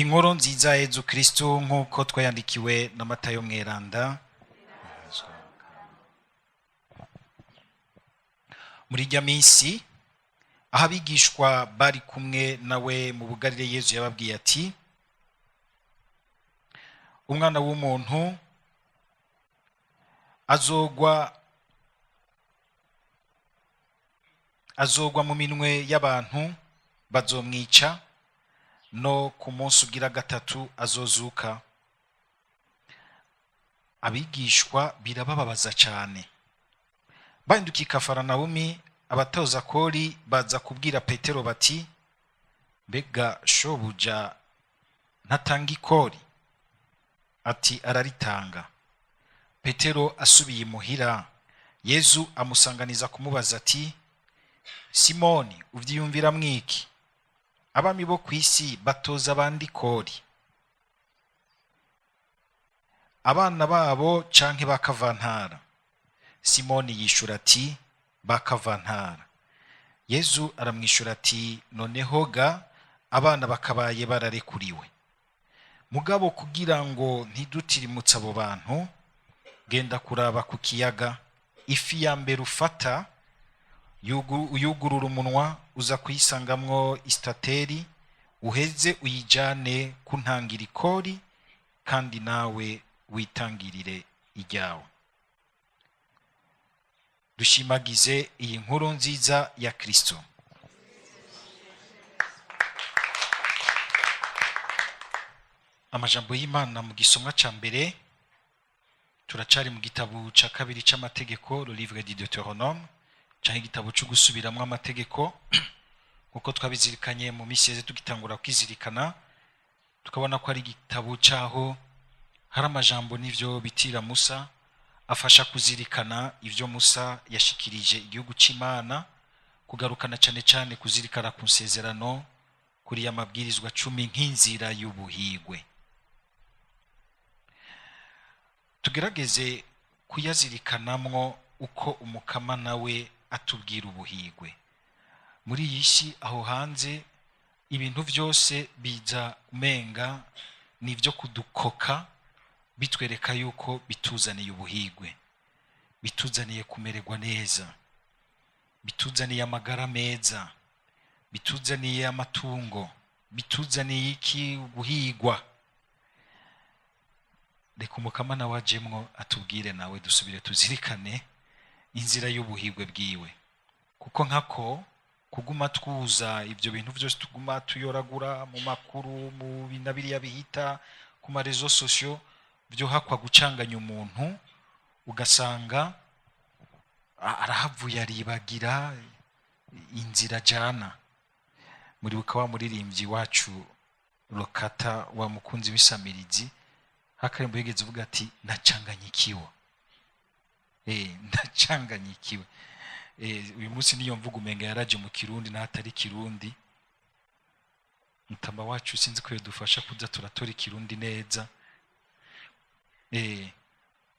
Inkuru nziza ya Yezu Kristu nk'uko twayandikiwe na Matayo Mweranda. Muri irya minsi aho abigishwa bari kumwe nawe mu bugarire, Yezu yababwiye ati: "Umwana w'umuntu azogwa mu minwe y'abantu, bazomwica, no ku munsi ugira gatatu azozuka." Abigishwa birabababaza cyane. Bahindukiye i Kafaranawumi, abatoza kori baza kubwira Petero bati: "Mbega shobuja ntatanga ikori?" Ati: "Araritanga." Petero asubiye imuhira, Yezu amusanganiza kumubaza ati: "Simoni, uvyiyumvira mwiki? Abami bo ku isi batoza abandi kori, abana babo canke ba kavantara?" Simoni yishura ati: "Ba kavantara." Yezu aramwishura ati: "Noneho ga abana bakabaye bararekuriwe. Mugabo kugira ngo ntidutirimutse abo bantu, genda kuraba ku kiyaga, ifi ya mbere ufata uyugurura umunwa, uza kuyisangamwo istateri, uheze uyijane kuntangira ikori, kandi nawe witangirire iryawe." Dushimagize iyi nkuru nziza ya Kristo. Amajambo y'Imana mu gisomwa ca mbere, turacari mu gitabo ca kabiri c'amategeko, le livre du Deutéronome, canke igitabo co gusubiramwo amategeko, nkuko twabizirikanye mu misi yeze tugitangura kwizirikana, tukabona ko ari igitabo caho hari amajambo n'ivyo bitira Musa afasha kuzirikana ivyo Musa yashikirije igihugu c'Imana, kugarukana cane cane kuzirikana ku nsezerano, kuri ya mabwirizwa 10 nk'inzira y'ubuhigwe. Tugerageze kuyazirikanamwo uko umukama nawe atubwira ubuhigwe. Muri iyi si aho hanze ibintu vyose biza umenga nivyo kudukoka, bitwereka yuko bituzaniye ubuhigwe, bituzaniye kumererwa neza, bituzaniye amagara meza, bituzaniye amatungo, bituzaniye iki, guhigwa. Reka umukama nawe ajemwo atubwire, nawe dusubire tuzirikane inzira y'ubuhigwe bwiwe, kuko nkako kuguma twuza ibyo bintu byose tuguma tuyoragura mu makuru, mu bina biriya bihita ku ma réseaux sociaux, byo hakwa gucanganya umuntu, ugasanga arahavuye aribagira inzira jana. Muribuka wa muririmbyi wacu Lokata, wa mukunzi w'isamirizi, hakarembo yigeze uvuga ati: "Nacanganyikiwe, ndacanganyikiwe." Uyu munsi niyo mvuga umenga yaraje mu Kirundi n'atari Kirundi. Mutamba wacu sinzi ko yodufasha kuza turatora Ikirundi neza.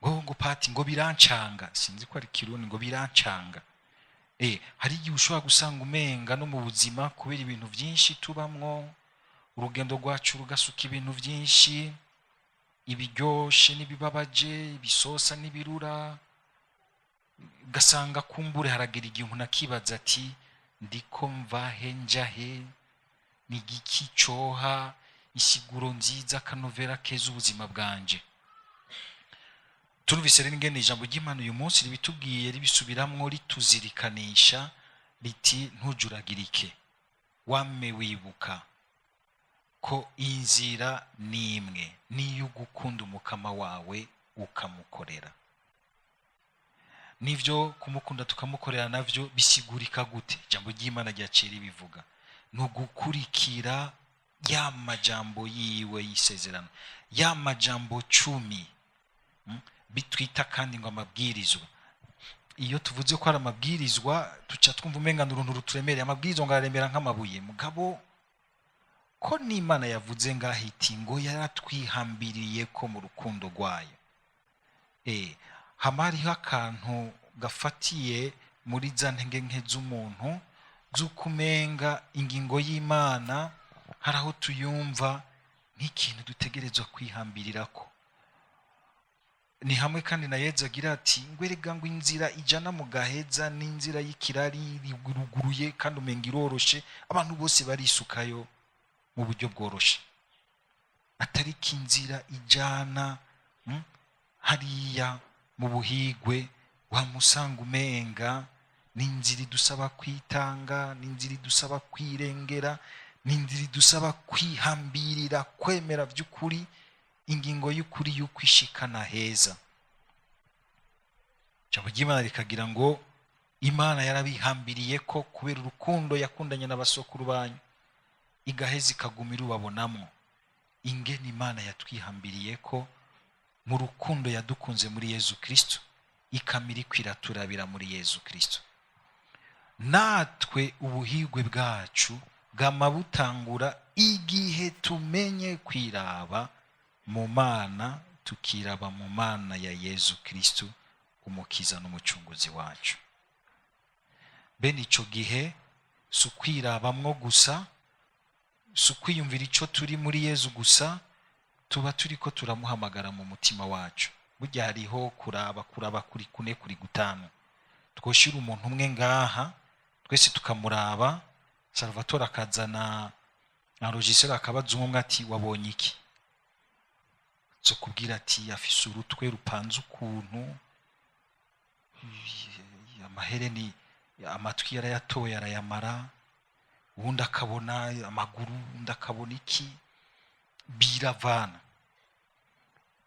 Ngo pati ngo birancanga, sinzi ko ari Kirundi, ngo birancanga. Hari igihe ushobora gusanga umenga no mu buzima, kubera ibintu byinshi tubamwo, urugendo rwacu rugasuka ibintu byinshi, ibiryoshe n'ibibabaje, ibisosa n'ibirura, ugasanga kumbure haragera igihe umuntu akibaza ati: "Ndiko mvahe njahe? Ni igiki coha isiguro nziza, akanovera keza ubuzima bwanje?" Turumvise rero ingene ijambo ry'Imana uyu munsi ribitubwiye, ribisubiramwo, rituzirikanisha riti: "Ntujuragirike, wame wibuka ko inzira ni imwe, niyo ugukunda umukama wawe ukamukorera." Nivyo kumukunda tukamukorera navyo bisigurika gute? Ijambo ry'Imana ryaciye ribivuga: ni ugukurikira ya majambo yiwe y'isezerano, ya majambo 10, bitwita kandi ngo amabwirizwa. Iyo tuvuze ko ari amabwirizwa, tuca twumva umenga ni uruntu ruturemereye, amabwirizwa ngo araremera nk'amabuye. Mugabo ko n'Imana yavuze ngaho iti ngo yaratwihambiriye ko mu rukundo rwayo, hama hariho akantu gafatiye muri za ntege nke z'umuntu, z'uko umenga ingingo y'Imana hari aho tuyumva Nk'ikintu dutegerezwa kwihambirirako. Ni hamwe kandi na Yezu agira ati ngo erega ngo inzira ijana mu gaheza n'inzira y'ikirari ruguruye, kandi umenga iroroshe, abantu bose barisukayo mu buryo bworoshe, atari ko inzira ijana hariya mu buhigwe wamusanga umenga ni inzira idusaba kwitanga, ni inzira idusaba kwirengera, ni inzira idusaba kwihambirira, kwemera by'ukuri ingingo y'ukuri y'ukwishikana heza. Ijambo ry'Imana rikagira ngo Imana yarabihambiriye ko kubera urukundo yakundanye n'abasokuru banyu, igaheza ikaguma irubabonamwo. Ingene Imana yatwihambiriye ko mu rukundo yadukunze muri Yezu Kristo, ikamira ikwiraturabira muri Yezu Kristo. Natwe ubuhigwe bwacu bwama butangura igihe tumenye kwiraba mu Mana, tukiraba mu Mana ya Yezu Kristo umukiza n'umucunguzi wacu. Bene ico gihe si ukwirabamwo gusa, si ukwiyumvira ico turi muri Yezu gusa, tuba turiko turamuhamagara mu mutima wacu. Burya hariho kuraba, kuraba kuri kune kuri gutanu. Twoshira umuntu umwe ngaha twese tukamuraba, Salvatore akazana na logiciel akabaza umwe ati wabonye iki? Zo kubwira ati afise urutwe rupanze ukuntu, amahereni, amatwi yarayatoye arayamara, uwundi akabona amaguru, uwundi akabona iki. Biravana,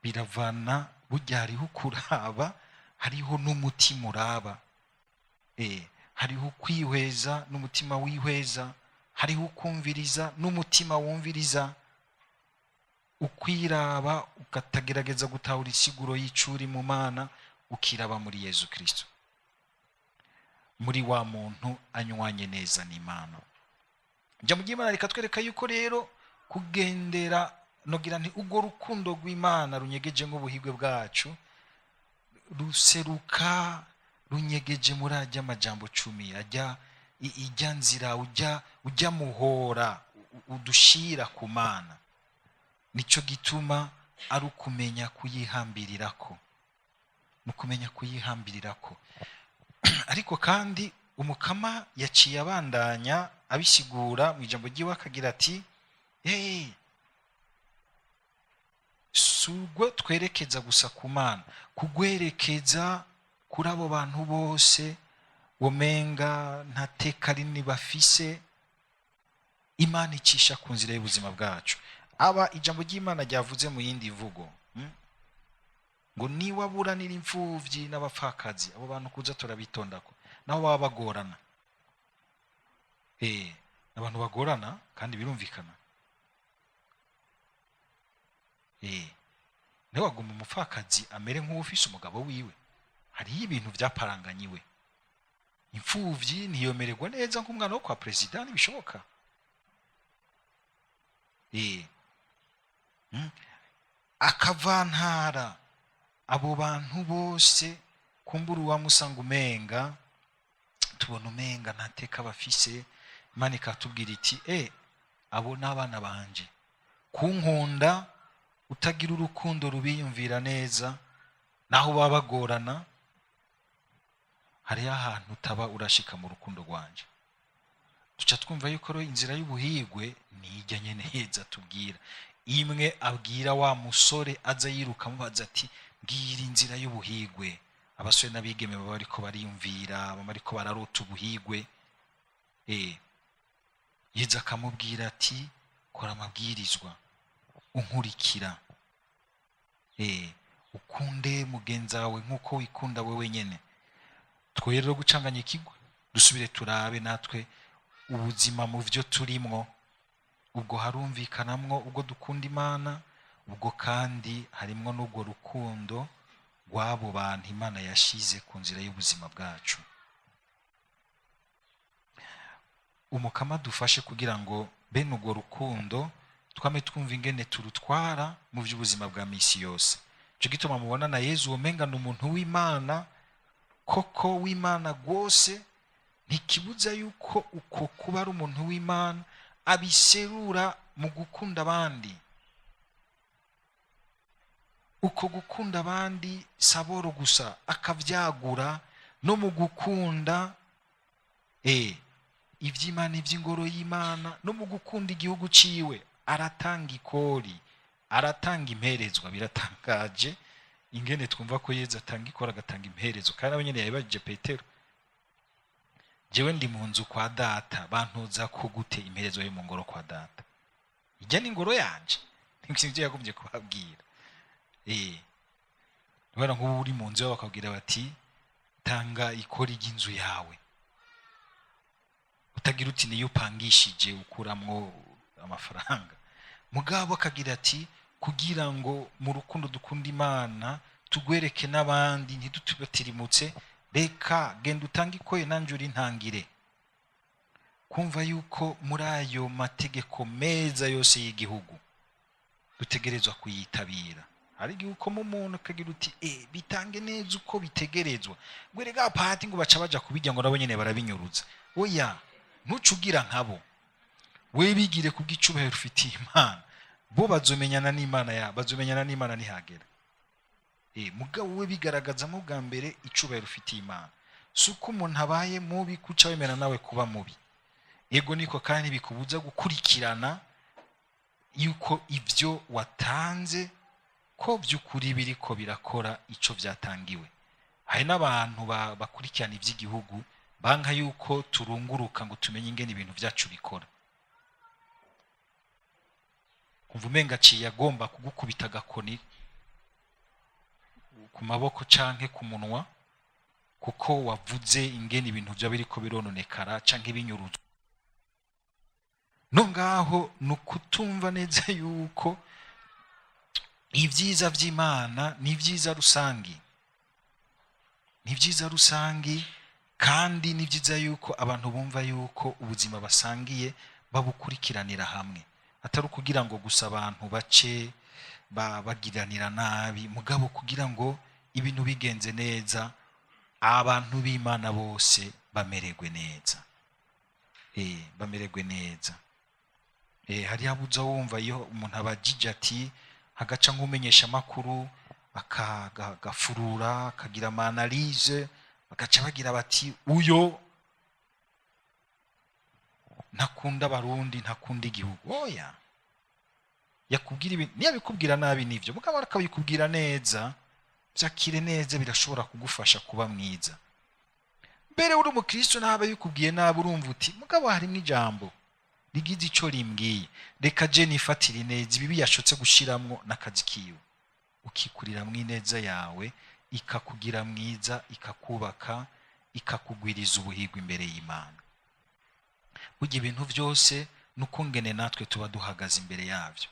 biravana. Burya hariho kuraba, hariho n'umutima uraba, hariho kwihweza n'umutima wihweza, hariho ukumviriza n'umutima wumviriza. Ukwiraba ukatagerageza gutahura isiguro y'icuri mu Mana, ukiraba muri Yezu Kristo, muri wa muntu anywanye neza n'Imana. Ijambo ry'Imana rikatwereka yuko rero kugendera nogira nti urwo rukundo rw'Imana runyegeje nk'ubuhigwe bwacu, ruseruka runyegeje muri ajya amajambo 10, ajya ijya nzira ujya muhora udushira ku Mana. Nico gituma ari ukumenya kuyihambirirako, ni ukumenya kuyihambirirako. Ariko kandi umukama yaciye abandanya abisigura mu ijambo ry'iwe, akagira ati hey, si urwo twerekeza gusa ku Mana, kugwerekeza kuri abo bantu bose womenga nta teka rinini bafise, Imana icisha ku nzira y'ubuzima bwacu. Aba ijambo ry'Imana ryavuze mu yindi mvugo, ngo niba buranira imfuvyi n'abapfakazi, abo bantu kuza turabitondako, naho baba bagorana. Abantu bagorana kandi birumvikana. Nawe wagomba umupfakazi amere nk'uwufise umugabo wiwe, hariho ibintu vyaparanganyiwe. Imfuvyi ntiyomererwa neza nk'umwana wo kwa president, ntibishoboka. Akavantara abo bantu bose kumbura uwamusanga umenga tubona umenga nta teka bafise, Imana ikatubwira iti abo n'abana banje, kunkunda utagira urukundo rubiyumvira neza, naho baba bagorana, hariho ahantu utaba urashika mu rukundo rwanje. Duca twumva yuko rero inzira y'ubuhigwe nijya nyene heza tubwira imwe abwira wa musore aza yiruka amubaza ati mbwira inzira y'ubuhigwe. Abasore n'abigeme baba bariko bariyumvira, baba bariko bararota ubuhigwe. Yeza akamubwira ati kora amabwirizwa unkurikira, ukunde mugenzi wawe nk'uko wikunda wewe nyene. Twoye rero gucanganya ikigwa, dusubire turabe natwe ubuzima mu vyo turimwo. Ubwo harumvikanamwo ubwo dukunda Imana, ubwo kandi harimwo n'ubwo rukundo rw'abo bantu Imana yashize ku nzira y'ubuzima bwacu. Umukama dufashe kugira ngo bene urwo rukundo twame twumva ingene turutwara mu by'ubuzima bwa misi yose. Ico gituma mubona na Yezu womenga ni umuntu w'Imana koko, w'Imana rwose, ntikibuza yuko uko kuba ari umuntu w'Imana abiserura mu gukunda abandi. Uko gukunda abandi saboro gusa, akavyagura no mu gukunda ivy'Imana, ivy'ingoro y'Imana, no mu gukunda igihugu ciwe. Aratanga ikori, aratanga imperezwa. Biratangaje ingene twumva ko Yezu atanga ikori, agatanga imperezo, kandi nawe nyene yabibajije Petero: jewe ndi mu nzu kwa Data, bantoza ko gute imperezo yo mu ngoro kwa Data? Ijya ni ingoro yanje. Nivyo yagombye kubabwira. Kubera nk'ubu uri mu nzu yawe bakabwira bati: tanga ikori ry'inzu yawe, utagira uti niyo upangishije ukuramwo amafaranga. Mugabo akagira ati: kugira ngo mu rukundo dukunda Imana tugwereke n'abandi, ntidutubatirimutse, reka genda utange ikoye, nanjye uri ntangire. Kumva yuko muri ayo mategeko meza yose y'igihugu dutegerezwa kuyitabira. Hari igihe ukoma umuntu akagira uti: bitange neza uko bitegerezwa, ngo erega pati ngo baca baja kubirya, ngo nabo nyene barabinyuruza. Oya, ntuce ugira nkabo, we bigire kubw'icubahiro ufitiye Imana. Bo bazomenyana n'Imana, ya bazomenyana n'Imana nihagera. Mugabo we bigaragazamo bwa mbere icubahiro ufitiye Imana. Si uko umuntu abaye mubi kuca wemera nawe kuba mubi. Ego niko, kandi bikubuza gukurikirana yuko ibyo watanze ko by'ukuri biriko birakora ico vyatangiwe. Hari n'abantu bakurikirana ivy'igihugu, banka yuko turunguruka ngo tumenye ingene ibintu vyacu bikora. Kumva umenga aciye agomba kugukubita agakoni ku maboko canke ku munwa kuko wavuze ingene ibintu vyo biriko birononekara canke binyuruzwa. No ngaho ni ukutumva neza yuko ibyiza vy'Imana ni ibyiza rusangi, ni ibyiza rusangi, kandi ni byiza yuko abantu bumva yuko ubuzima basangiye babukurikiranira hamwe, atari ukugira ngo gusa abantu bace bagiranira nabi, mugabo kugira ngo ibintu bigenze neza, abantu b'Imana bose bamererwe neza. Bamererwe neza. Hari abuza wumva iyo umuntu abajije ati, hagaca nk'umenyesha amakuru akagafurura, akagira ama analyse, bagaca bagira bati: uyo ntakunda Abarundi, ntakunda igihugu. Oya, yakubwira ibintu niyo abikubwira nabi nivyo, mugabo akabikubwira neza, vyakire neza, birashobora kugufasha kuba mwiza. Mbere uri umukristo, nabe yikubwiye nabi, urumva uti: mugabo harimwo ijambo rigize ico rimbwiye, reka je nifatire neza ibibi yashotse gushiramwo n'akazi kiwe. Ukikuriramwo ineza yawe, ikakugira mwiza, ikakubaka, ikakugwiriza ubuhigwa imbere y'Imana. Burya ibintu vyose nukungene natwe tuba duhagaze imbere yavyo.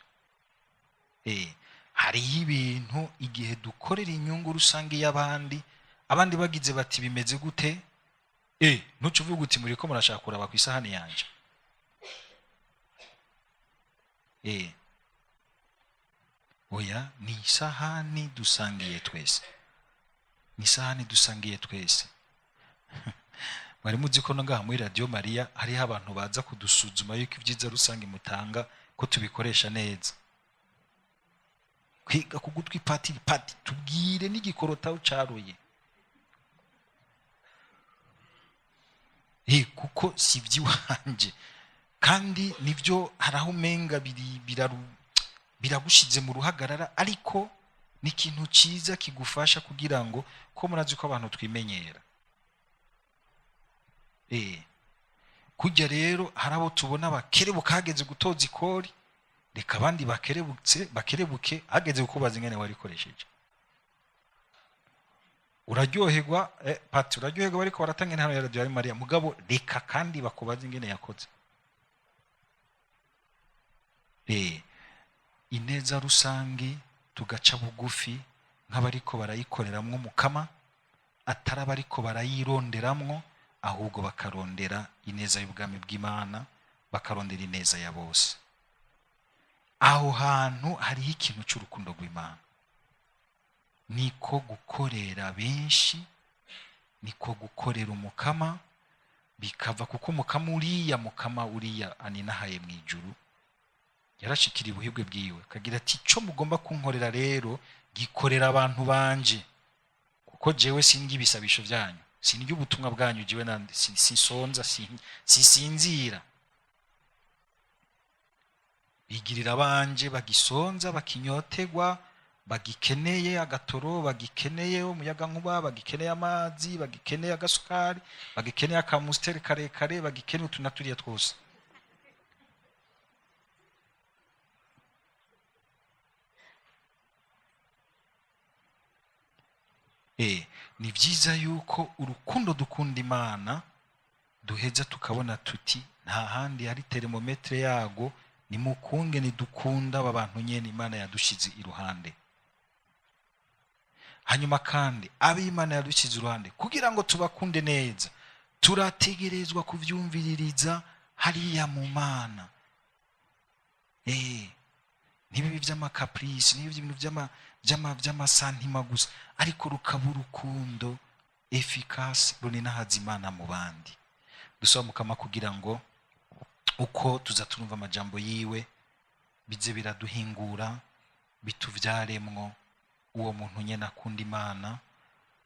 Hariho ibintu igihe dukorera inyungu rusange y'abandi, abandi bagize bati: bimeze gute? Ntuce uvuga uti: muriko murashaka kuraba ku isahani yanje. Oya, ni isahani dusangiye twese, ni isahani dusangiye twese. Mwari muzi ko no ngaha muri Radio Maria hariho abantu baza kudusuzuma yuko ibyiza rusange mutanga ko tubikoresha neza? Kwiga ku gutwi patiri: pati, tubwire n'igikorota ucaruye. Kuko si iby'iwanje, kandi nibyo, hari aho umenga biragushize mu ruhagarara, ariko ni ikintu cyiza kigufasha kugira ngo, ko murazi ko abantu twimenyera. Kujya rero hari abo tubona bakerebuka hageze gutoza ikori, reka abandi bakerebutse bakerebuke hageze kukubaza ingene warikoresheje. Uraryoherwa, pati, uraryoherwa bariko baratanga intano ya Radio Maria, mugabo reka kandi bakubaza ingene yakoze. Ineza rusangi tugaca bugufi nk'abariko barayikoreramwo Mukama, atari abariko barayironderamwo, ahubwo bakarondera ineza y'ubwami bw'Imana, bakarondera ineza ya bose. Aho hantu hariho ikintu cy'urukundo rw'Imana, niko gukorera benshi, niko gukorera Umukama, bikava kuko Umukama uriya, Mukama uriya aninahaye mu ijuru, yarashikira ubuhibwe bwiwe akagira ati: ico mugomba kunkorera rero Gikorera abantu banje, kuko jewe sindya ibisabisho byanyu, sindya ubutumwa bwanyu, jewe nande sinsonza, sisinzira. Bigirira abanje bagisonza, bakinyotegwa, bagikeneye agatoro, bagikeneye umuyagankuba, bagikeneye amazi, bagikeneye agasukari, bagikeneye akamusiteri karekare, bagikeneye utu na turiya twose. Ni byiza yuko urukundo dukunda Imana duheza tukabona tuti nta handi hari thermomètre yago, ni mukunge nidukunda aba bantu nyene Imana yadushize iruhande. Hanyuma kandi ab'Imana yadushize iruhande kugira ngo tubakunde neza, turategerezwa kuvyumviririza hariya mu Mana. Ntibibe vy'ama caprices, ntibibe ibintu vy'ama sentiments gusa, ariko rukaba urukundo efficace runinahaza Imana mu bandi. Dusaba Mukama kugira ngo uko tuza turumva amajambo yiwe bize biraduhingura, bituvyaremwo uwo muntu nyene akunda Imana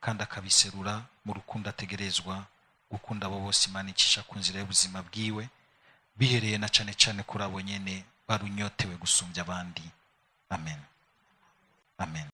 kandi akabiserura mu rukundo ategerezwa gukunda abo bose Imana icisha ku nzira y'ubuzima bwiwe, bihereye na cane cane kuri abo nyene barunyotewe gusumbya abandi. Amen. Amen.